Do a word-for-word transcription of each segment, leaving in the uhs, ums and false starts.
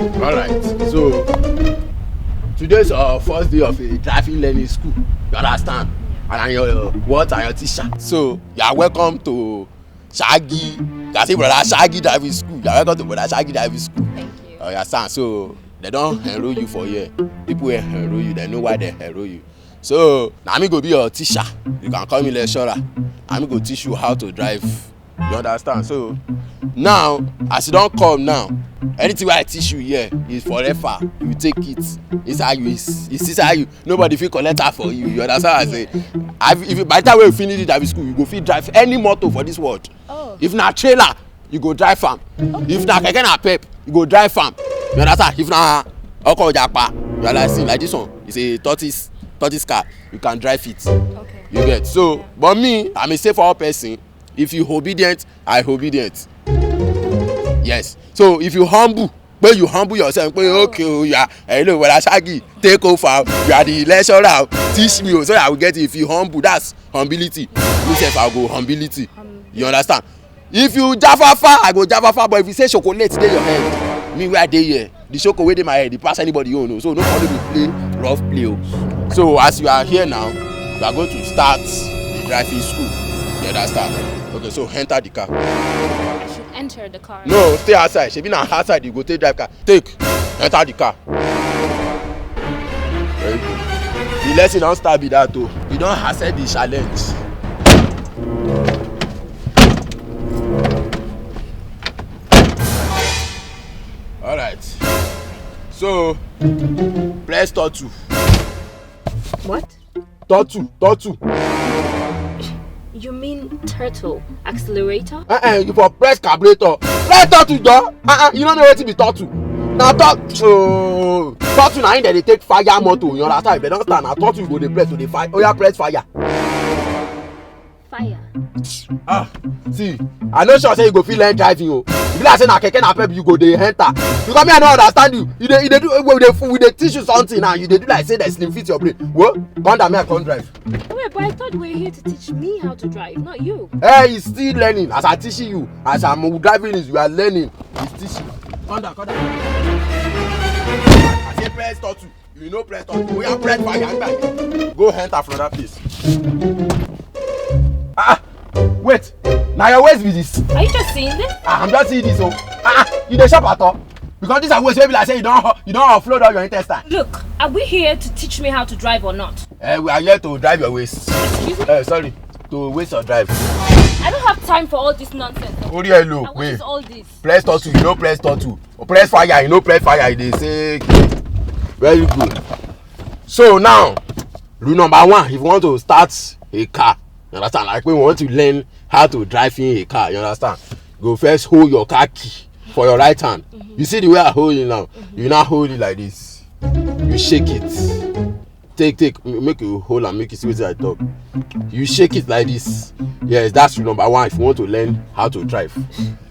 All right. So today's our first day of a driving learning school. You understand? And I'm your what? I'm your teacher. So you are welcome to Shaggy. You can say brother Shaggy driving school. You are welcome to brother Shaggy driving school. Thank you. You understand? So they don't enroll you for here. People will enroll you. They know why they enroll you. So na me go be your teacher. You can call me lecturer. Na me go teach you how to drive. You understand? So now, as you don come now, anything wey I teach you here is forever. You take it. It's how you is. It's how you. Nobody fit collect her for you. You understand what I say? I, if you, by the time we finish the driving school, you go fit drive any motor for this world. Oh. If na trailer, you go drive am. Okay. If na keke napep, you go drive am. You understand? If na oko ojapa, you are like, see, like this one, it's a tortoise, tortoise car. You can drive it. Okay. You get? So, but me, I'm a safe all person. If you obedient, I obedient. Yes. So if you humble, when you humble yourself, when you, okay, oh, yeah, hello, well, Shaggy, take over. You are the lecturer. Teach me, oh, so I will get it. If you humble, that's humility. Me sef, I go humility. You understand? If you jafafa, I go jafafa. But if you say chocolate dey your head, me wey I dey here, the chocolate wey dey my head, e pass anybody you know. So no follow me play rough play o. So as you are here now, you are going to start the driving school. You understand? Okay, so enter the car. I should enter the car. No, stay outside. Shebi na outside you go take drive car. Take, enter the car. Very good. The lesson don start be that o. You don accept the challenge. All right. So, press turtle. What? Turtle, turtle. You mean turtle accelerator? Uh-uh, you for press carburetor. Press turtle, door. Uh-uh, you don't know what to be turtle. Now turtle. Oh, turtle na im dem dey take fire motor. You understand? If dem don start, na turtle you go dey press to dey fire. Oya, press fire. Fire. Ah, see, I no sure say you go fit learn driving o. E be like say na keke napep you go dey enter. Because me, I no understand you. You dey, you dey do, we dey, we dey teach you something now. You dey do like say dem slim fit your brain. Wo, come down, me I come drive. Wait, but I thought you were here to teach me how to drive, not you. Eh, he's still learning. As I teaching you, as I'm driving is, you are learning. He's teaching. Come down, come down. I say press turtle. You no press turtle. Oya, press fire, gbagi. Go enter from that place. Ah, ah, wait. Na your waist be this. Are you just seeing this? Ah, I'm just seeing this o. Ah, ah, you dey shop at all? Because this are waist wey be like say you don ho-, you don offload all your intestine. Look, are we here to teach me how to drive or not? Eh, we are here to drive your waist. Excuse me? Eh, sorry, to waste your drive. I don't have time for all this nonsense. Orí ẹ lò pé. And what is all this? Press turtle, you no press turtle. Press fire, you no press fire, you dey say. Very good. So now, rule number one, if you want to start a car, you understand? Like when you want to learn how to drive in a car, you understand? Go first hold your car key for your right hand. Mm-hmm. You see the way I hold it now? Mm-hmm. You now hold it like this. You shake it. Take, take, m-, make you hold and make you see what I talk. You shake it like this. Yes, that's rule number one if you want to learn how to drive.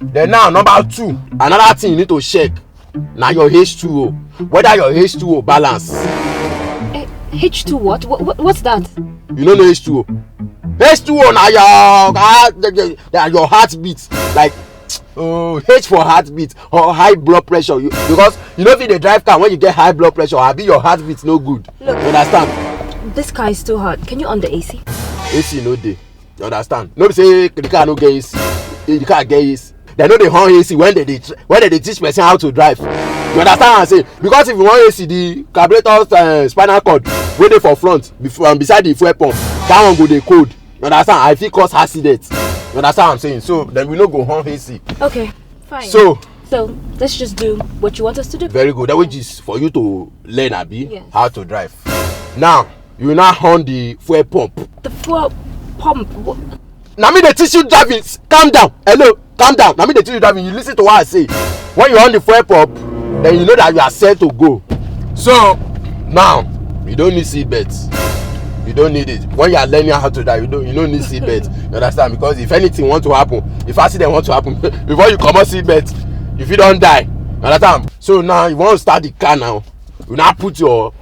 Then now, number two, another thing you need to check. Now your H two O. Whether your H two O balance. Eh, H two what? What, what? What's that? You don't know H two O? H two O now your, ah, the, the, the, your heartbeat. Like, oh, H for heartbeat or high blood pressure. You, because you know if you dey drive car when you get high blood pressure, abi your heartbeat no good. Look, you understand? This car is too hot. Can you on the A C? A C no dey. You understand? No be say the car no get A C. The car get A C. They no dey horn A C when they dey tr-, when they dey teach person how to drive. You understand what I'm saying? Because if you want A C, the carburetor, uh, spinal cord wey dey for front, before and beside the fuel pump, that one go dey cold. You understand? I fit cause accident. You understand what I'm saying? So then we no go horn A C. Okay, fine. So, so let's just do what you want us to do. Very good. That which is for you to learn, abi, yes, how to drive. Now, you now horn the fuel pump. The fuel pump? Wha- Na me dey teach you driving. Calm down. Hello, calm down. Na me dey teach you driving. You listen to what I say. When you on the fuel pump, then you know that you are set to go. So now, you don't need seat belt. You don't need it. When you are learning how to drive, you don't, you don't need seat belt. You understand? Because if anything want to happen, if accident want to happen, before you comot seat belt, you fit don die. You understand? So now you want to start the car now. You now put your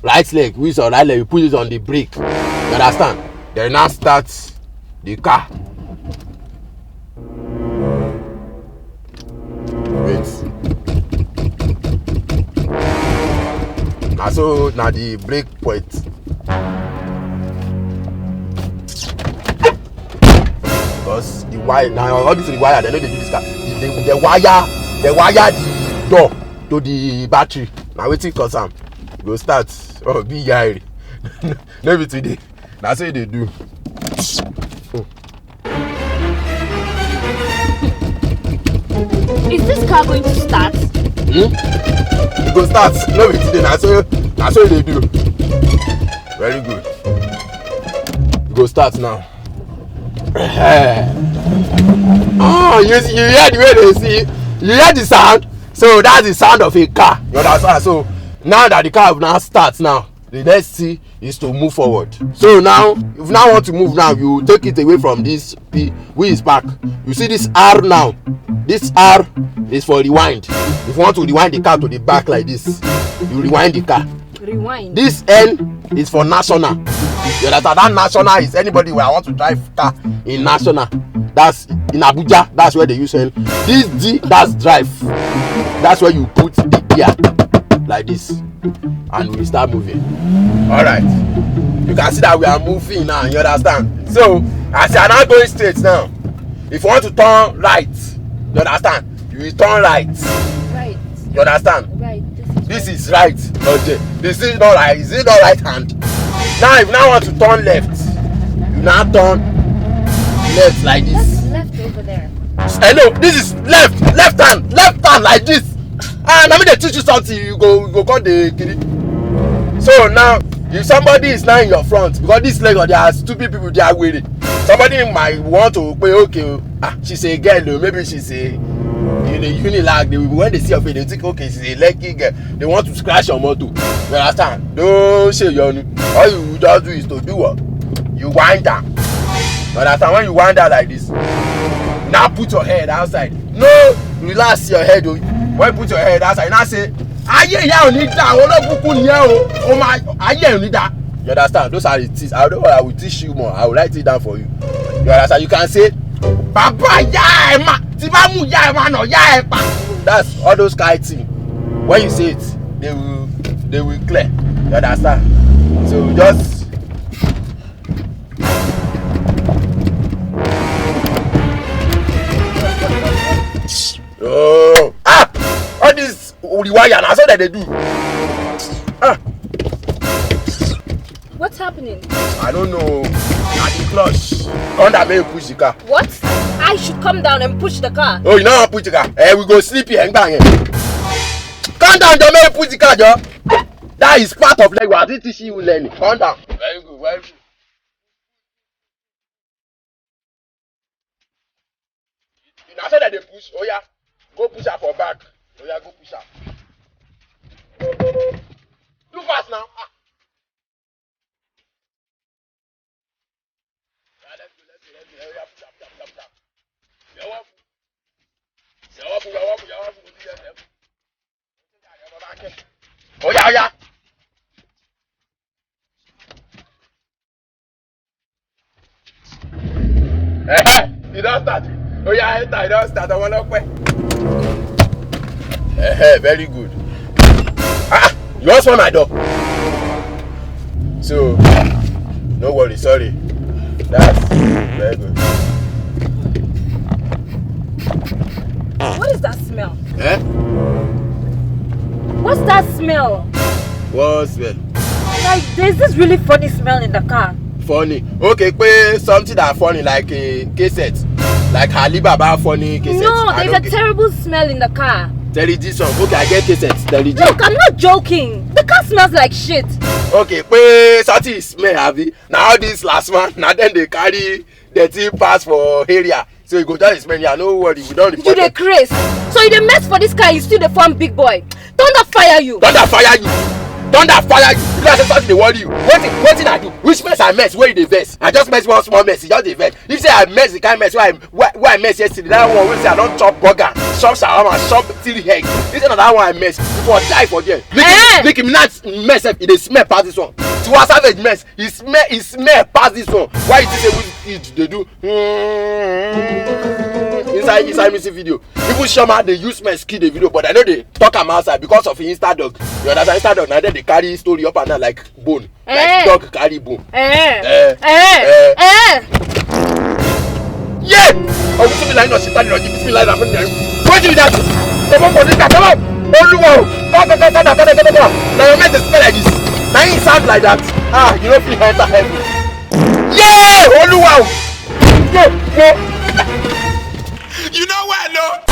right leg, which is your right leg, you put it on the brake. You understand? Then you now start the car. Wait. And so na the break point. Because the wire, now all this the wire, they know they do this car. The, the, the wire, the wire the door to the battery. Now waiting cause am go start. Oh, be yari. No be today. Na so e dey do. Is this car going to start? Hmm? E go start. No be today. Na so, na so e dey do. Very good. E go start now. Ah, you, you hear the way they see? You hear the sound? So that's the sound of a car. You understand? So now that the car now starts now, the next thing is to move forward. So now, if you now want to move now, you take it away from this P, we is back. You see this R now? This R is for rewind. If you want to rewind the car to the back like this, you rewind the car. Rewind. This N is for national. You understand? That national is anybody where I want to drive car in national. That's in Abuja. That's where they use N. This D, that's drive. That's where you put the gear like this, and we start moving. All right. You can see that we are moving now. You understand? So, as you are now going straight now, if you want to turn right, you understand? You will turn right. Right. You understand? Right. This is right. Okay. This is not right. Is it not right hand? Now, if you now want to turn left, you now turn left like this. That's left over there. I know. This is left. Left hand. Left hand like this. Ah, let me dey teach you something. You go, you go call the kiri. So now, if somebody is now in your front, because this Lagos, there are stupid people, they are weary. Somebody might want to pay, okay, ah, she's a girl, though. Maybe she's a uni, unilag. They, when they see your face, they think, okay, she's a lucky girl. They want to scratch your motor. You understand? Don't say you. All you just do is to do what? You wind down. You understand? When you wind down like this, now put your head outside. No, relax your head. Oh. When you put your head outside, now say, ayé ìyá ò ní dá, olókùnkùn ni ẹ o. O máa, ayé ò ní dá. You understand? Those are the things. I don't know. I will teach you more. I will write it down for you. You understand? You can say, bàbá ìyá ẹ̀ mà, tí bá mú ìyá ẹ̀ mà nà ìyá ẹ̀ pa. That's all those kind thing. When you say it, they will, they will clear. You understand? So just oh, ah, all this the wire na so that they do. Ah. What's happening? I don't know. Na the clutch. Come down, make you push the car. What? I should come down and push the car? Oh, you know how push the car? Eh, we go sleep here. Ngba here. Come down, Joe, make you push the car, Joe. That is part of language. I didn't teach you learning. Come down. Very good, very good. Na so that they push. Oh yeah, go push her for back. Oh yeah, go push her. Do fast now. Ah. Yeah, let's go, let's go, let's go. Oh yeah, push her, push her, push her, push her. You're welcome. You're welcome, you're welcome, you're welcome. Oh yeah, oh yeah. Eh, eh, you don start. Oh yeah, enter, you don start. I wanna play. Eh, eh, very good. Ah, you also my door. So, no worry, sorry. That's very good. What is that smell? Eh? What's that smell? What smell? Like, there's this really funny smell in the car. Funny. Okay, pé something that funny like a cassette, like Alibaba funny cassette. No, there's a terrible smell in the car. Television. Okay, I get cassette. Television. Look, I'm not joking. The car smells like shit. Okay, pé something smell, abi? Now this last one, now then they carry the thing pass for area. So you go down his menu, no worry, we don't report. You dey craze. So you dey mess for this car, you still dey form big boy. Thunder fire you. Thunder fire you. Thunder fire you. You know say something dey worry you. Wetin, wetin I do? Which mess I mess? Where you dey vex? I just mess one small mess. You just dey vex. If say I mess the kind mess where I, where, where I mess yesterday, that one wey say I don chop burger, chop shawarma, chop three egg. Instead of that one I mess, for die for there. Nicki, eh? Nicki Minaj mess sef, e dey smell pass this one. Tiwa Savage mess, e smell, e smell pass this one. Why you think say we eat dey do? Mm, e inside inside music video. Even Shoma dey use my skin the video, but I know they talk am outside because of Insta dog. You understand? Insta dog now they carry story up and down like bone, like Eh. Dog carry bone. Eh. Eh. Eh. Eh. Yeah! Oh, bismillah, no, sit down, no, bismillah, no, no. What do that? Come on, come on, come on. Oluwa, come, come, come, come, come, come. Now your mate dey smell like this. Now he sound like that. Ah, you don't feel enter heaven. Yeah, Oluwa. Yeah, yeah. You know what, no?